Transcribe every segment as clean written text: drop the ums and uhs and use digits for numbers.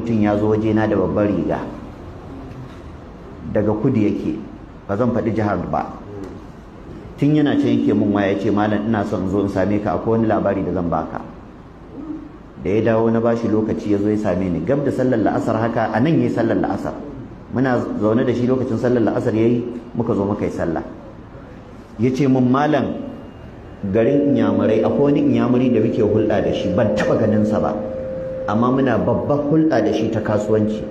mutum ya zo wajena da babbar riga, daga kudu yake, ba zan faɗi jihar ba. Tun yana can yake mun waya, yace malam ina son in zo in same ka, akwai wani labari da zan baka. Da ya dawo na bashi lokaci ya zo ya same ni gab da sallar la'asar haka, a nan yayi sallar la'asar, muna zaune da shi lokacin sallar la'asar yayi, muka zo muka yi sallah. Yace mun malam garin Inyamurai akwai wani Inyamuri da muke hulɗa da shi, ban taɓa ganin sa ba, amma muna babbar hulɗa da shi ta kasuwanci,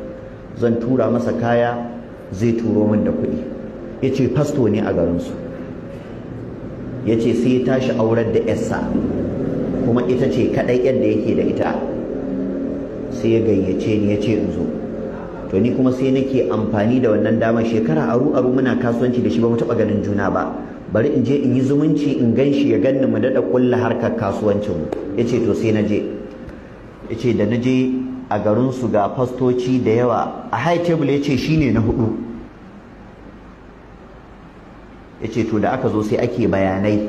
zan tura masa kaya zai turo min da kuɗi. Yace fasto ne a garinsu. Yace sai ya tashi aurar da yarsa, kuma ita ce kaɗai yadda yake da ita, sai ya gayyace ni yace in zo. To ni kuma sai nake amfani da wannan dama, shekara aru aru muna kasuwanci da shi ba mu taɓa ganin juna ba, bari in je in yi zumunci in gan shi ya ganni mu daɗa ƙulla harkar kasuwancin mu. Yace to sai na je. Yace da na je a garin su ga fastoci da yawa a high table, yace shine na hudu. Yace to da aka zo sai ake bayanai,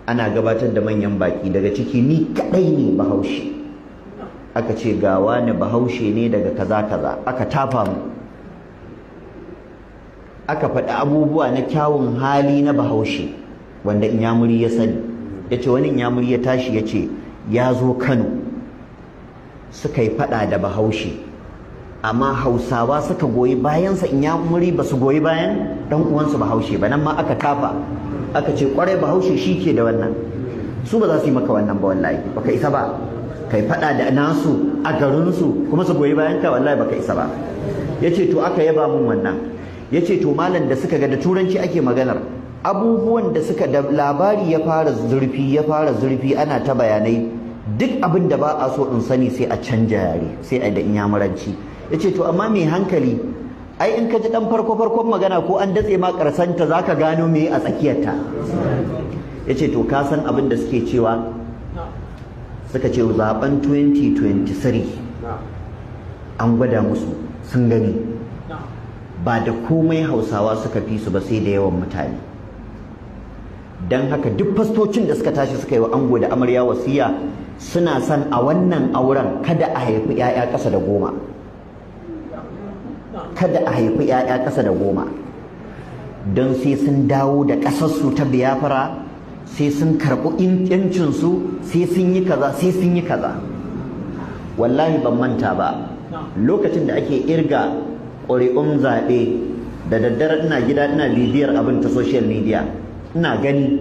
ana gabatar da manyan baki, daga ciki ni kadai ne Bahaushe. Aka ce ga wani Bahaushe ne daga kaza kaza, aka tafa mu, aka faɗi abubuwa na kyawun hali na Bahaushe wanda Inyamuri ya sani. Yace wani Inyamuri ya tashi yace ya zo Kano suka yi faɗa da Bahaushe, amma Hausawa suka goyi bayansa, Inyamuri ba su goyi bayan ɗan uwansu Bahaushe ba. Nan ma aka tafa, aka ce kwarai Bahaushe shi ke da wannan, su ba za su yi maka wannan ba, wallahi baka isa ba, kai faɗa da nasu a garinsu kuma su goyi bayan ka, wallahi baka isa ba. Yace to aka yaba mun wannan. Yace to malam da suka ga da turanci ake maganar, abubuwan da suka da labari ya fara zurfi, ya fara zurfi, ana ta bayanai, duk abin da ba a so in sani sai a canja yare, sai a da Inyamuranci. Yace to amma mai hankali ai in ka ji dan farko farkon magana ko an datse ma karsanta zaka gano me a tsakiyarta. Yace to ka san abin da suke cewa, suka ce zaben 2023 an gwada musu sun gani, ba da komai Hausawa suka fi su ba sai da yawan mutane. Dan haka duk fastocin da suka tashi suka yi wa ango da amarya wasiya, suna son a wannan auren kada a haifi 'ya'ya ƙasa da 10. Kada a haifi 'ya'ya ƙasa da 10, don sai sun dawo da ƙasarsu ta Biafra, sai sun karɓi ƴancinsu, sai sun yi kaza, sai sun yi kaza. Wallahi ban manta ba, lokacin da ake irga ƙuri'un zaɓe da daddare, ina gida ina bibiyar abin ta social media, ina gani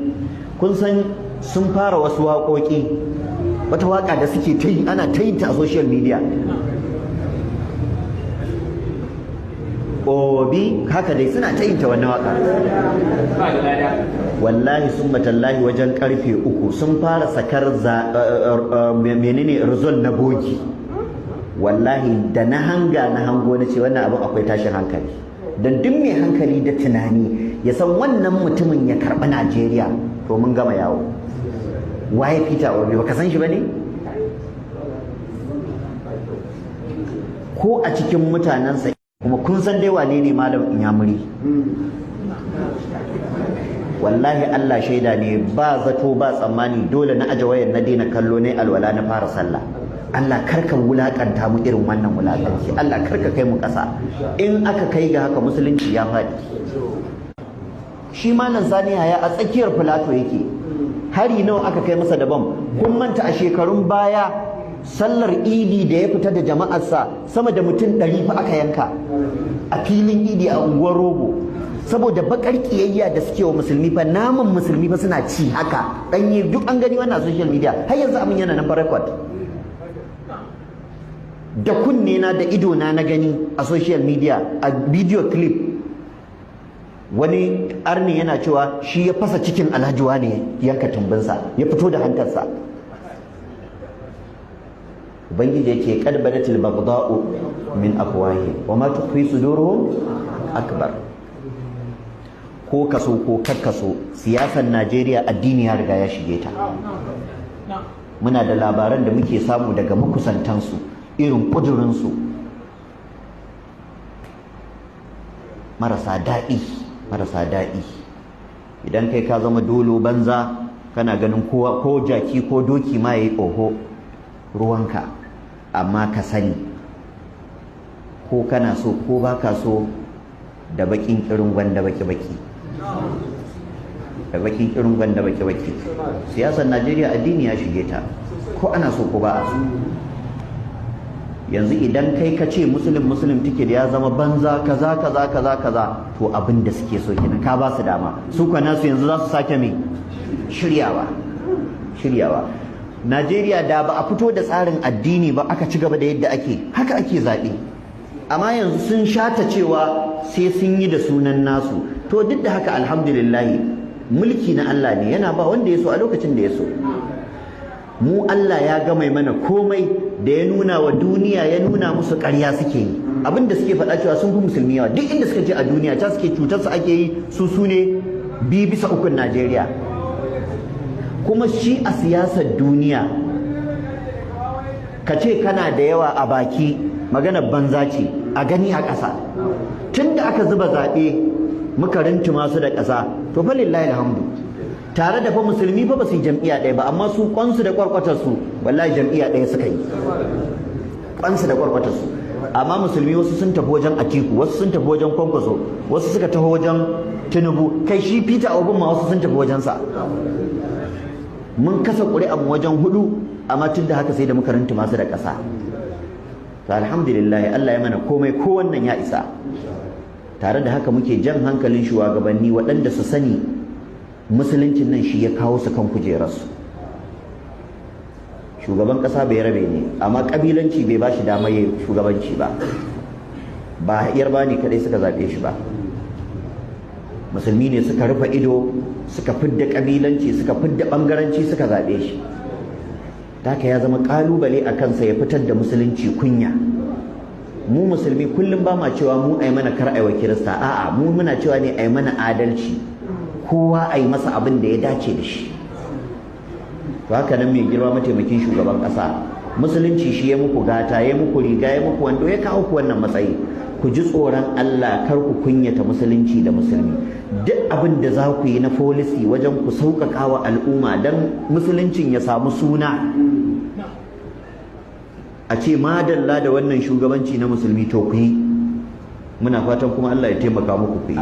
kun san sun fara wasu waƙoƙi, wata waƙa da suke ta yi, ana ta yin ta a social media, Obi haka dai suna ta yin ta wannan waka. Wallahi summa tallahi wajen karfe 3 sun fara sakar menene result na bogi. Wallahi da na hanga na hango na ce wannan abin akwai tashin hankali. Dan duk mai hankali da tunani ya san wannan mutumin ya karɓi Najeriya to mun gama yawo. Waye Peter Obi baka san shi bane? Ko a cikin mutanensa kuma kun san dai wane ne malam Inyamuri. Wallahi Allah shaida ne, ba zato ba tsammani, dole na aje wayar na daina kallo ne alwala na fara sallah. Allah karka wulakanta mu irin wannan wulakanci, Allah karka kai mu ƙasa. In aka kai ga haka musulunci ya faɗi. Shi malam Sani Yahaya a tsakiyar Filato yake, hari nawa aka kai masa daban. Kun manta a shekarun baya sallar Idi da ya fita da jama'arsa sama da mutum 100 fa aka yanka a filin Idi a unguwar Rogo, saboda bakar kiyayya da suke wa musulmi fa, naman musulmi fa suna ci haka danye, duk an gani wannan social media, har yanzu abin yana nan fa record. Da kunne na da ido na na gani a social media a video clip, wani arni yana cewa shi ya fasa cikin Alhaji wane yanka tumbinsa ya fito da hankarsa. Ubangiji yake qad badatil baghda'u min afwahihim wa ma tukhfi suduruhum akbar. Ko kaso ko kakkaso, siyasar Najeriya addini ya riga ya shige ta. Muna da labaran da muke samu daga makusantansu, irin kudurinsu marasa daɗi, marasa daɗi. Idan kai ka zama dolo banza, kana ganin kowa ko jaki ko doki ma yayi oho. Ruwanka. Amma ka sani, ko kana so ko baka so, da bakin kirin gwanda baki-baki, da bakin kirin gwanda baki-baki. Siyasar Najeriya addini ya shige ta, ko ana so ko ba a so. Yanzu idan kai ka ce Muslim Muslim ticket ya zama banza, kaza kaza kaza kaza, to abin da suke so kenan, ka ba su dama. Su kwa nasu yanzu za su sake me shiryawa, shiryawa. Najeriya da ba a fito da tsarin addini ba, aka ci gaba da yadda ake, haka ake zaɓe. Amma yanzu sun shata cewa sai sun yi da sunan nasu. To duk da haka, alhamdulillah, mulki na Allah ne, yana ba wanda ya so a lokacin da ya so. Mu Allah ya gama mana komai da ya nuna wa duniya, ya nuna musu ƙarya suke yi. Abinda suke faɗa cewa sun fi musulmi yawa, duk inda suka je a duniya ta suke cutar su ake yi, su su ne 2 bisa 3n Najeriya. Kuma shi a siyasar duniya, ka ce kana da yawa a baki maganar banza ce, a gani a ƙasa. Tun da aka zuba zaɓe muka rintuma su da ƙasa, to fa lillahi alhamdu. Tare da fa musulmi fa ba su yi jam'iyya ɗaya ba, amma su kwansu da kwarkwatar su, wallahi jam'iyya ɗaya suka yi, kwansu da kwarkwatar su. Amma musulmi wasu sun tafi wajen Atiku, wasu sun tafi wajen Kwankwaso, wasu suka tafi wajen Tinubu, kai shi Peter Obi ma wasu sun tafi wajen sa. Mun kasa ƙuri'an wajen hudu, amma tun da haka sai da muka rintuma su da ƙasa. To alhamdulillah, Allah ya mana komai, ko wannan ya isa. Tare da haka muke jan hankalin shugabanni waɗanda su sani musuluncin nan shi ya kawo su kan kujerarsu. Shugaban ƙasa bai rabe ne, amma ƙabilanci bai ba shi damar yin shugabanci ba. Ba Yarba ne kadai suka zaɓe shi ba, musulmi ne suka rufe ido, suka fidda ƙabilanci, suka fidda ɓangaranci, suka zaɓe shi. Haka ya zama ƙalubale a kansa ya fitar da musulunci kunya. Mu musulmi kullum ba ma cewa mu ai mana kar ai wa Kirista. A'a, mu muna cewa ne ai mana adalci, kowa ai masa abin da ya dace da shi. To haka nan mai girma mataimakin shugaban ƙasa, musulunci shi ya muku gata, ya muku riga, ya muku wando, ya kawo ku wannan matsayi. Ku ji tsoron Allah, kar ku kunyata musulunci da musulmi. Duk abin da za ku yi na policy wajen ku sauƙaƙa wa al'umma don musuluncin ya samu suna, a ce madalla da wannan shugabanci na musulmi, to ku yi. Muna fatan kuma Allah ya taimaka muku ku yi.